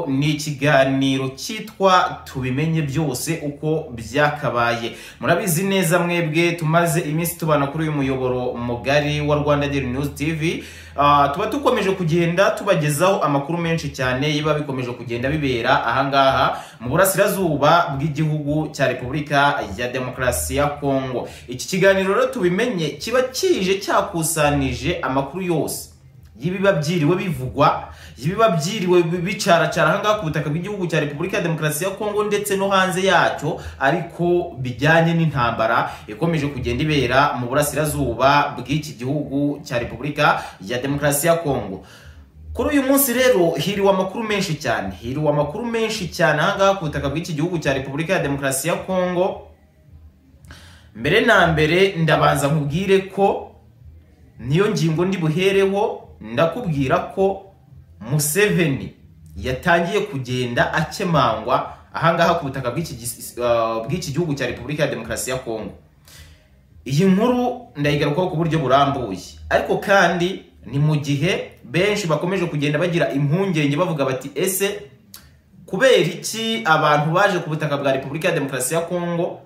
Ni ikiganiro cyitwa Tubimenye Byose uko byakabaye. Murabizi neza mwebwe tumaze iminsi tubana kuri uyu muyoboro mugari wa Rwanda Daily News TV. Tuba dukomeje kugenda tubagezaho amakuru menshi cyane yiba bikomeje kugenda bibera ahangaha mu burasirazuba bw'igihugu cya Repubulika ya Demokarasi ya Kongo. Iki kiganiro rero Tubimenye kiba kije cyakusanije amakuru yose y'ibiba byiriwe bivugwa, y'ibiba byiriwe bicaracara ahangaha ku butaka bw'igihugu cya Repubulika ya Demokarasi ya Kongo ndetse no hanze yacyo, ariko bijyanye n'intambara ikomeje kugenda ibera mu burasirazuba bw'iki gihugu cya Repubulika ya Demokarasi ya Kongo. Kuri uyu munsi rero hiriwe amakuru menshi cyane, hiriwe amakuru menshi cyane ahangaha ku butaka bw'iki gihugu cya Repubulika ya Demokarasi ya Kongo. Mbere na mbere ndabanza nkubwire ko niyo ngingo ndi buhereho, ndakubwira ko Museveni yatangiye kugenda akemangwa ahangaha ku butaka bw'iki gihugu cya Repubulika ya Demokarasi ya Kongo. Iyi nkuru ndayigarukaho ku buryo burambuye, ariko kandi ni mu gihe benshi bakomeje kugenda bagira impungenge bavuga bati: "Ese kubera iki abantu baje ku butaka bwa Repubulika ya Demokarasi ya Kongo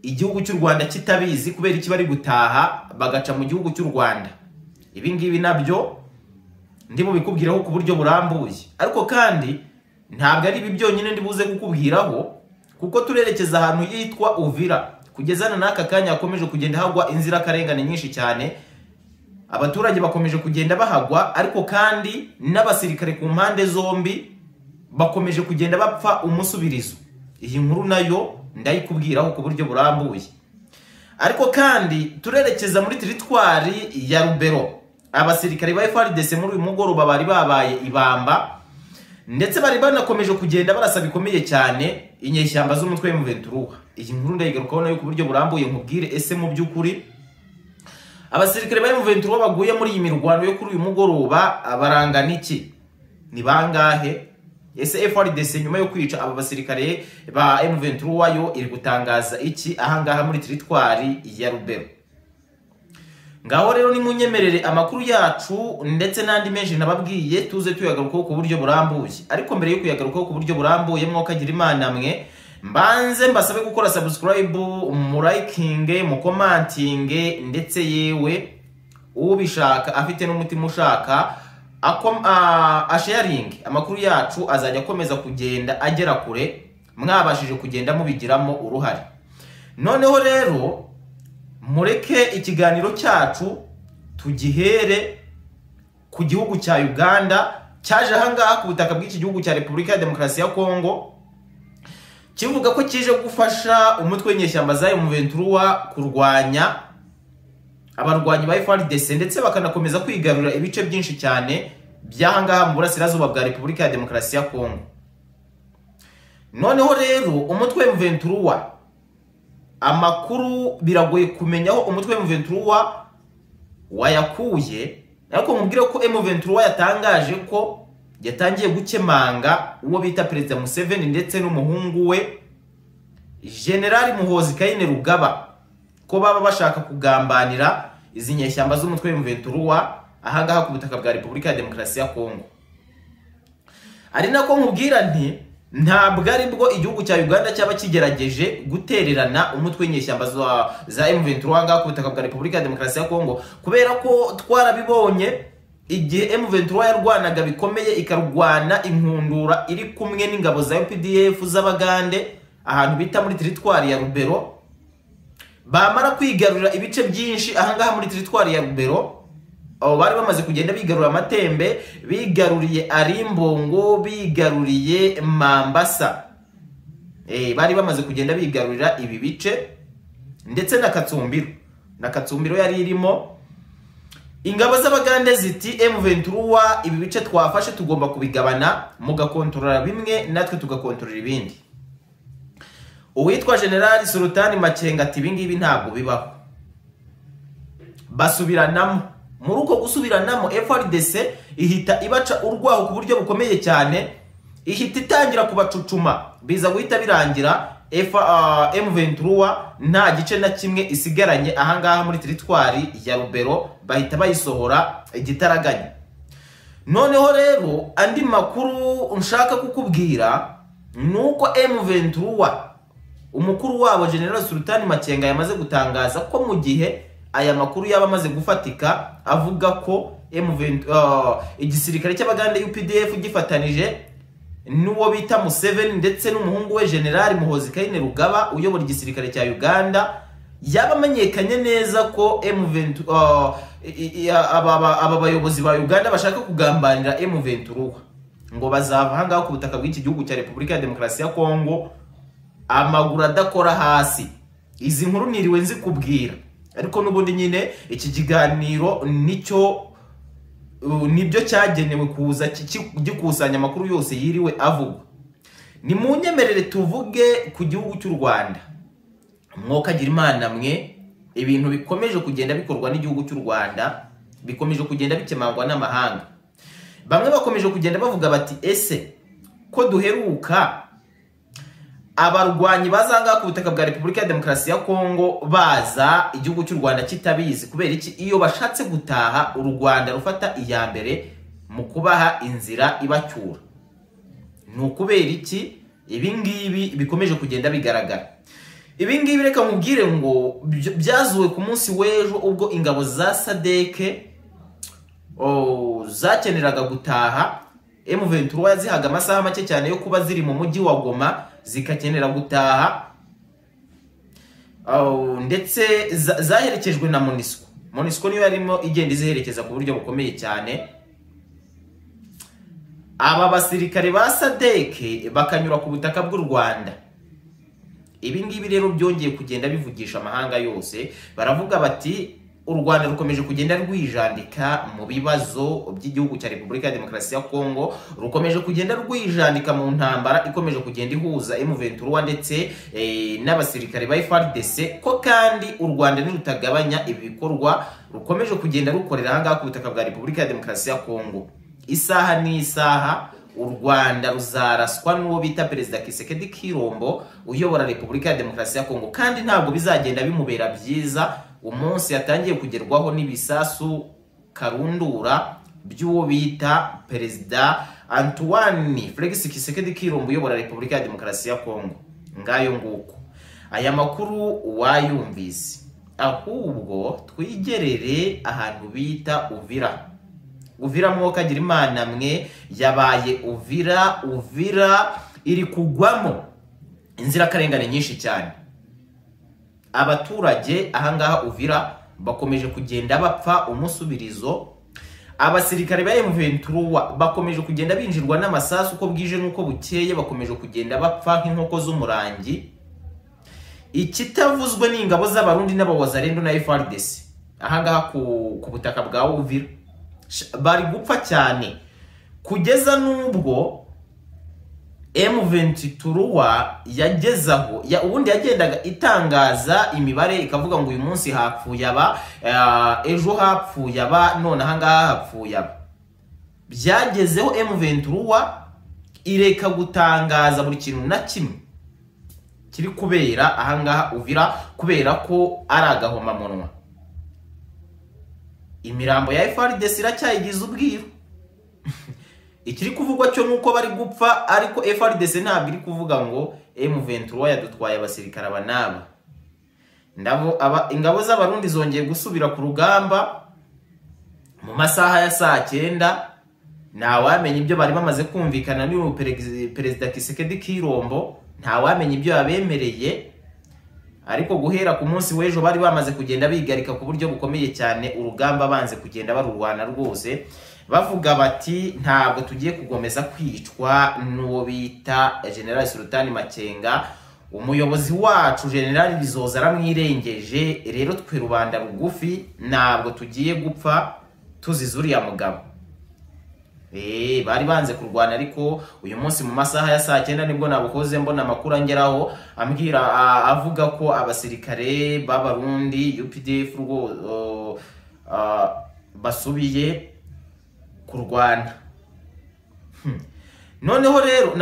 igihugu cy'u Rwanda kitabizi? Kubera iki bari gutaha bagaca mu gihugu cy'u Rwanda?" Ibi ngibi nabyo ndi bubikubwiraho ku buryo burambuye, ariko kandi ntabwo ari ibi byonyine ndi buze kukubwiraho, kuko turerekeza ahantu hitwa Uvira. Kugeza na n'aka kanya hakomeje kugenda hagwa inzirakarengane nyinshi cyane, abaturage bakomeje kugenda bahagwa, ariko kandi n'abasirikare ku mpande zombi bakomeje kugenda bapfa umusubirizo. Iyi nkuru nayo ndayikubwiraho ku buryo burambuye, ariko kandi turerekeza muri teritwari ya Rubero. Abasirikare ba FARDC muri uyu mugoroba bari babaye ibamba, ndetse bari banakomeje kugenda barasa bikomeye cyane inyeshyamba z'umutwe M23. Iyi nkuru ndayigarukaho nayo ku buryo burambuye, nkubwire ese mu by'ukuri abasirikare ba M23 baguye muri iyi mirwano yo kuri uyu mugoroba barangana iki, ni bangahe? Ese FARDC nyuma yo kwica aba basirikare ba M23 yo iri gutangaza iki ahangaha muri teritwari ya Rubero? Ngaho rero nimunyemerere amakuru yacu ndetse n'andi menshi nababwiye tuze tuyagarukaho ku buryo burambuye, ariko mbere yo kuyagarukaho ku buryo burambuye, mwokagira Imana mwe, mbanze mbasabe gukora subscribe, murayikinge, mukomantinge, ndetse yewe ubishaka afite n'umutima ushaka asharinge amakuru yacu, azajya akomeza kugenda agera kure mwabashije kugenda mubigiramo uruhare. Noneho rero mureke ikiganiro cyacu tugihere ku gihugu cya Uganda cyaje ahangaha ku butaka bw'iki gihugu cya Repubulika ya Demokarasi ya Kongo, kivuga ko kije gufasha umutwe w'inyeshyamba za M23 kurwanya abarwanyi ba FARDC, ndetse bakanakomeza kwigarurira ibice byinshi cyane by'ahangaha mu burasirazuba bwa Repubulika ya Demokarasi ya Kongo. Noneho rero umutwe M23, amakuru biragoye kumenya aho umutwe M23 wayakuye, ariko mubwire ko M23 yatangaje ko yatangiye gukemanga uwo bita Perezida Museveni ndetse n'umuhungu we General Muhoozi Kainerugaba, ko baba bashaka kugambanira izi nyeshyamba z'umutwe M23 ahangaha ku butaka bwa Repubulika ya Demokarasi ya Kongo. Ari nako nkubwira nti ntabwo ari bwo igihugu cya Uganda cyaba kigerageje gutererana umutwe w'inyeshyamba za M23 ahangaha ku butaka bwa Repubulika ya Demokarasi ya Kongo, kubera ko twarabibonye igihe M23 yarwanaga bikomeye, ikarwana inkundura iri kumwe n'ingabo za UPDF z'Abagande ahantu bita muri teritwari ya Rubero. Bamara kwigarurira ibice byinshi ahangaha muri teritwari ya Rubero, abo bari bamaze kugenda bigarura Amatembe, bigaruriye Arimbongo, bigaruriye Mambasa, bari bamaze kugenda bigarurira ibi bice ndetse na Katsumbiro. Na Katsumbiro yari irimo. Ingabo z'Abagande ziti: "M23, ibi bice twafashe tugomba kubigabana, mugakontorora bimwe natwe tugakontorora ibindi." Uwitwa General Sultani Makenga ati: "Ibi ngibi ntabwo bibaho." Basubiranamo. Muri uko gusubiranamo FARDC ihita ibaca urwaho ku buryo bukomeye cyane, ihita itangira kubacucuma, biza guhita birangira M23 nta gice na kimwe isigaranye ahangaha muri teritwari ya Rubero, bahita bayisohora igitaraganya. Noneho rero andi makuru nshaka kukubwira nuko M23 umukuru wabo General Sultan Makenga yamaze gutangaza ko mu gihe aya makuru yaba amaze gufatika, avuga ko M23 igisirikare cy'Abagande UPDF gifatanije n'uwo bita Museveni ndetse n'umuhungu we General Muhoozi Kainerugaba uyobora igisirikare cya Uganda, yaba amenyekanye neza ko M23 aba bayobozi ba Uganda bashaka kugambanira M23 ngo bazava ahangaha ku butaka bw'iki gihugu cya Repubulika ya Demokarasi ya Kongo amaguru adakora hasi. Izi nkuru niriwe nzikubwira, ariko n'ubundi nyine iki kiganiro nicyo nibyo cyagenewe kuza gikusanya amakuru yose yiriwe avugwa. Ni mu nyemerere tuvuge ku gihugu cy'u Rwanda. Mwokagira Imana mwe, ibintu bikomeje kugenda bikorwa n'igihugu cy'u Rwanda bikomeje kugenda bikemangwa n'amahanga. Bamwe bakomeje kugenda bavuga bati ese ko duheruka abarwanyi bazanga ku butaka bwa Repubulika ya Demokarasi ya Kongo baza igihugu cy'u Rwanda kitabizi, kubera iki iyo bashatse gutaha u Rwanda rufata iya mbere mu kubaha inzira ibacyura? Ni ukubera iki ibi ngibi bikomeje kugenda bigaragara? Ibi ngibi reka mubwire ngo byazuwe ku munsi w'ejo ubwo ingabo za SADC zakeneraga gutaha. M23 yazihaga amasaha make cyane yo kuba ziri mu mujyi wa Goma, zikakenera gutaha, ndetse zaherekejwe na MONUSCO. MONUSCO niyo yarimo igenda iziherekeza ku buryo bukomeye cyane. Aba basirikare ba SADC bakanyura ku butaka bw'u Rwanda. Ibi ngibi rero byongeye kugenda bivugisha amahanga yose, baravuga bati u Rwanda rukomeje kugenda rwijandika mu bibazo by'igihugu cya Repubulika ya Demokarasi ya Kongo, rukomeje kugenda rwijandika mu ntambara ikomeje kugenda ihuza M23 ndetse n'abasirikare ba FARDC, ko kandi u Rwanda nirutagabanya ibikorwa rukomeje kugenda rukorera ahangaha ku butaka bwa Repubulika ya Demokarasi ya Kongo. Isaha n'isaha u Rwanda ruzaraswa n'uwo bita Perezida Kisekedi Kirombo uyobora Repubulika ya Demokarasi ya Kongo, kandi ntabwo bizagenda bimubera byiza umunsi yatangiye kugerwaho n'ibisasu karundura by'uwo bita Perezida Antoine Felix Tshisekedi Kirombo uyobora Repubulika ya Demokarasi ya Kongo. Ngayo nguko aya makuru wayumvise, ahubwo twigerere ahantu bita Uvira. Uvira mwokagira Imana mwe, yabaye Uvira. Uvira iri kugwamo inzirakarengane nyinshi cyane. Abaturage ahangaha Uvira bakomeje kugenda bapfa umusubirizo. Abasirikare ba M23 bakomeje kugenda binjirwa n'amasasu uko bwije n'uko bukeye, bakomeje kugenda bapfa nk'inkoko z'umurangi. Ikitavuzwe ni ingabo z'Abarundi n'Abawazalendo na FARDC ahangaha ku butaka bwa Uvira bari gupfa cyane, kugeza n'ubwo M23 yagezaho ubundi yagendaga itangaza imibare ikavuga ngo uyu munsi hapfuye aba, ejo hapfuye aba, none ahangaha hapfuye aba. Byagezeho M23 ireka gutangaza buri kintu na kimwe kiri kubera ahangaha Uvira, kubera ko ari agahomamunwa. Imirambo ya FARDC iracyayigize ubwiru. Ikiri kuvugwa cyo nuko bari gupfa, ariko FARDC ntabwo iri kuvuga ngo M23 yadutwaye abasirikare aba naba. Ndabo ingabo z'Abarundi zongeye gusubira ku rugamba mu masaha ya saa 9. Ntawamenya ibyo bari bamaze kumvikana n'uyu Perezida Kisekedi Kirombo, ntawamenya ibyo yabemereye, ariko guhera ku munsi w'ejo bari bamaze kugenda bigarika ku buryo bukomeye cyane urugamba, banze kugenda barurwana rwose, bavuga bati ntabwo tugiye kugomeza kwicwa n'uwo bita General Sultan Makenga, umuyobozi wacu General Bizoza aramwirengeje, rero twe rubanda rugufi ntabwo tugiye gupfa tuzize uriya mugabo. Bari banze kurwana, ariko uyu munsi mu masaha ya saa 9 nibwo nabukoze mbona amakuru angeraho ambwira avuga ko abasirikare b'Abarundi UPDF rwo basubiye kurwana. Noneho rero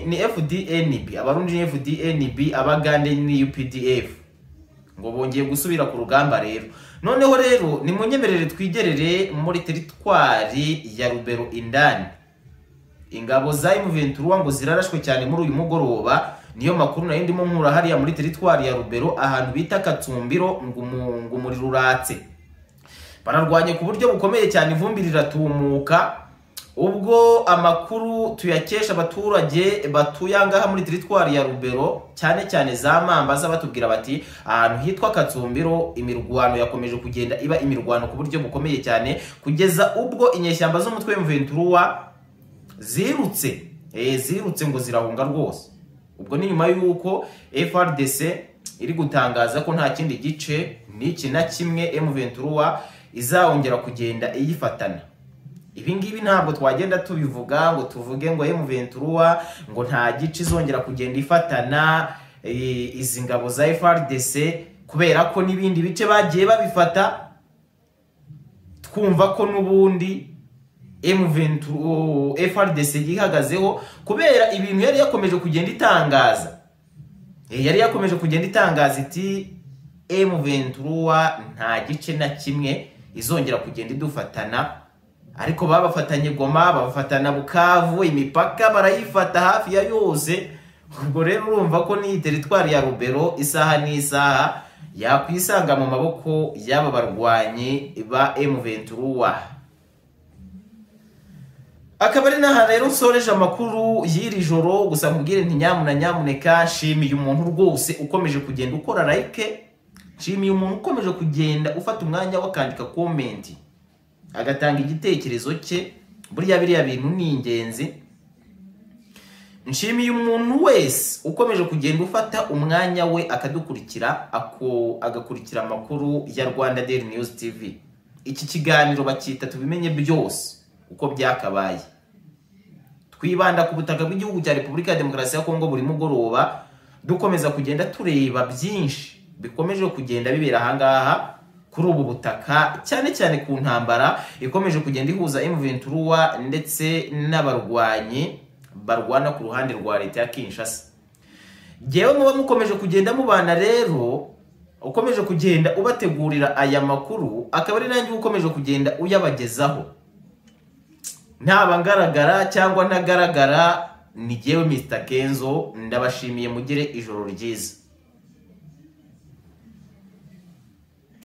ni FDNB, Abarundi ni FDNB, Abagande ni UPDF, ngo bongeye gusubira ku rugamba. Rero Noneho rero nimunyemerere twigerere muri teritwari ya Rubero indani. Ingabo za M23 ngo zirarashwe cyane muri uyu mugoroba, niyo makuru nayo ndimo nkura hariya muri teritwari ya Rubero ahantu bita Katsumbiro, ngo umuriro uratse. Bararwanye ku buryo bukomeye cyane, ivumbi riratumuka. Ubwo amakuru tuyakesha abaturage batuye ngaha muri teritwari ya Rubero, cyane cyane za Mambaza, batubwira bati ahantu hitwa Katsumbiro imirwano yakomeje kugenda iba imirwano ku buryo bukomeye cyane, kugeza ubwo inyeshyamba z'umutwe M23 zirutse zirutse ngo zirahunga rwose. Ubwo ni nyuma y'uko FARDC iri gutangaza ko nta kindi gice n'iki na kimwe M23 izongera kugenda iyifatana. Ibi ngibi ntabwo twagenda tubivuga ngo tuvuge ngo M23 ngo nta gice izongera kugenda ifatana izi ngabo za FARDC, kubera ko n'ibindi bice bagiye babifata, twumva ko n'ubundi M23 FARDC yihagazeho kubera ibintu yari yakomeje kugenda itangaza. Yari yakomeje kugenda itangaza iti M23 nta gice na kimwe izongera kugenda idufatana, ariko babafatanye Goma, babafatana Bukavu, imipaka barayifata hafi ya yose. Ubwo rero urumva ko ni teritwari ya Rubero isaha n'isaha yakwisanga mu maboko y'aba barwanyi ba M23. Akaba ari naha rero nsoreje amakuru y'iri joro. Gusa nkubwire nti nyamuna nyamuneka, nshimiye umuntu rwose ukomeje kugenda ukora like, nshimiye umuntu ukomeje kugenda ufata umwanya wakandika comment agatanga igitekerezo cye, burya biriya bintu ni ingenzi. Nshimiye umuntu wese ukomeje kugenda ufata umwanya we akadukurikira, agakurikira amakuru ya Rwanda Daily News TV. Iki kiganiro bakita tubimenye byose uko byakabaye. Twibanda ku butaka bw'igihugu cya Repubulika ya Demokarasi ya Kongo buri mugoroba, dukomeza kugenda tureba byinshi bikomeje kugenda bibera ahangaha kuri ubu butaka, cyane cyane ku ntambara ikomeje kugenda ihuza M23 ndetse n'abarwanyi barwana ku ruhande rwa leta ya Kinshasa. Jewe muba mukomeje kugenda mubana rero, ukomeje kugenda ubategurira aya makuru, akaba ari nanjye ukomeje kugenda uyabagezaho. Ntaba ngaragara cyangwa ntagaragara, ni jewe Mr Kenzo, ndabashimiye, mugire ijoro ryiza.